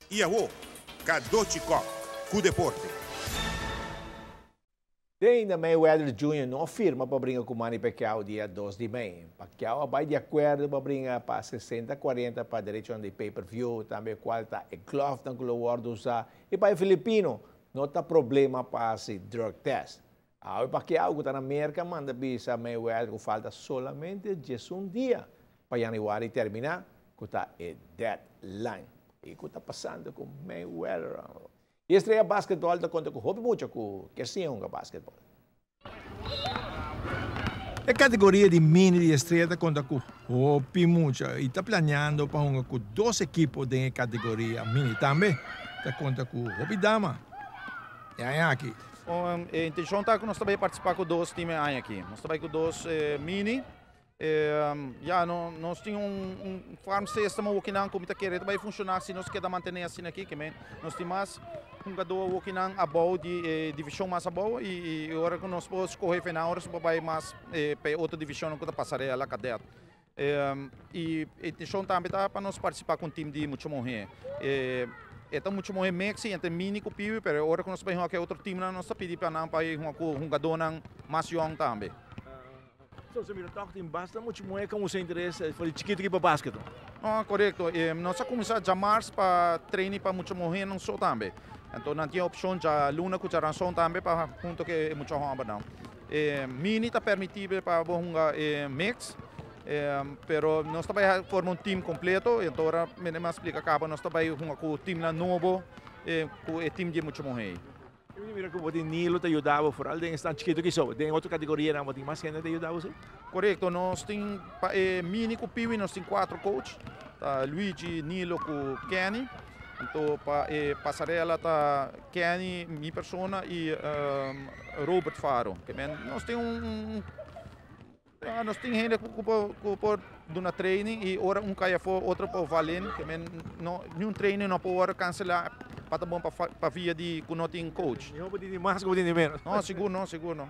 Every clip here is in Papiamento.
Y awo, Cadochi Kock, cu deporte. Te ainda Mayweather Jr. no a firma pa bringa cu Manny Pacquiao dia 2 di mei. Pacquiao a bay di acuerdo pa bringa pa 60-40 pa derecho di pay-per-view, tambe cual ta e glove cu lo wordo usa y pa e filipino no ta problema pa haci drug test. Awe Pacquiao cu ta na Merca a manda bisa Mayweather cu falta solamente 11 dia pa januari termina, cu ta e deadline. Y kico ta pasando cu Mayweather? Y Estrella Basketball ta conta cu hopi mucha cu kier siña hunga basketball. E categoria di mini di Estrella ta conta cu hopi mucha y ta planeando pa hunga cu dos ekipo den categoria mini tambe. Ta conta cu hopi dama. Y aki. E intencion ta cu nos tambe participa cu dos team aki. Nos tambe cu dos mini. Ja, no, nos tin un farm system cu nan cu ta kere bay funciona si nos keda mantene asina aki, kiermen nos tin mas hungado cu nan abou di division mas abou y ora cu nos por scoge final, ora nos bay mas pa otro division cu ta pasarela cadet. Y e intencion tambe ta pa nos participa cu un team di mucha muhe. Ta mucha muhe mix entre mini cu pibe, pero ora cu nos bay cu otro team, nos ta pidi pa nan pa cu hungado mas young tambe. So, si mira, toch tin basta mucha muhe cu interes for di chikito aki pa basketball. No, corecto. Nos a cuminsa diamars pa train pa mucha muhe no so tambe. Anto, nan tin opcion dialuna cu diaranson tambe pa hunto cu mucha homber nan. Mini ta permiti pa hunga mix, pero nos tambe ta forma un team completo, anto ora mi a splica caba, nos tambe hunga cu team nobo, cu e team di mucha muhe. Y mira cu tin Nilo ta yuda, vooral den esnan chikito cu so, den otro categoria nan tin mas hende ta yuda bo? Corecto, nos tin mini cu piwi, nos tin cuater coach, ta Luigi, Nilo cu Kenny. Anto pa pasarela ta Kenny, mi persona y Robert Faro. Kiermen, nos tin hende cu por duna training y ora un cay afo, otro por vul in, kiermen no, ningun training no por cancela pa ta bon pa via di cu no tin coach. No por tin mas cu tin menos. No, sigur no, sigur no.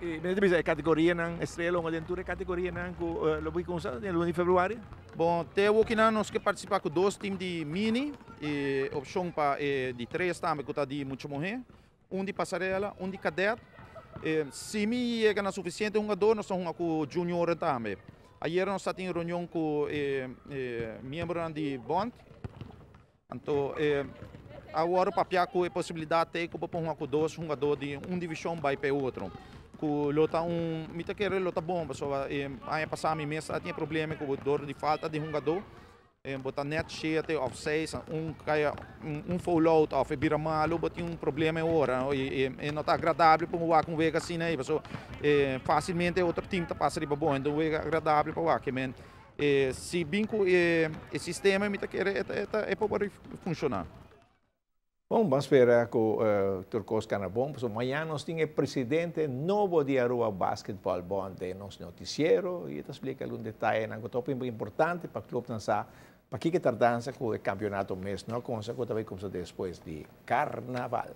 Si. Y mi bisa categoria nan Estrella un den categoria nan cu lo bay cuminsa na luna di februari. Bon, te aki nos kier participa cu dos team di mini y opcion pa di tres tambe cu ta di mucha muhe, un di pasarela, un di cadet. Si mi yega na suficiente hungado, nos ta hunga cu junior tambe. Ayera nos tabatin reunion cu miembro di bond. Anto, awor papia cu e posibilidad cu por hunga cu dos hungado di un division bay pa otro. Cu lo ta un, mi ta kere lo ta bon, pasobra aña pasa mi mes tin problema cu door di falta di hungado. Bo ta net 7 of 6, un cay un foul out of bira malo, bo tin un problema ora y no ta agradabel pa wak un wega asina ey, so facilmente otro team ta pasa riba bo, anto wega agradabel pa wak, men si bin cu e sistema, mi ta kere e por funciona. Bon, ban spera cu tur cos cana bon. So, mañan nos tin e presidente nobo di Aruba Basketball Bond den nos noticiero y ta splica algun detaye nan cu ta importante pa club nan sa pakico tardansa cu e campeonato mes, no? Cu ta bay cuminsa despues di Carnaval.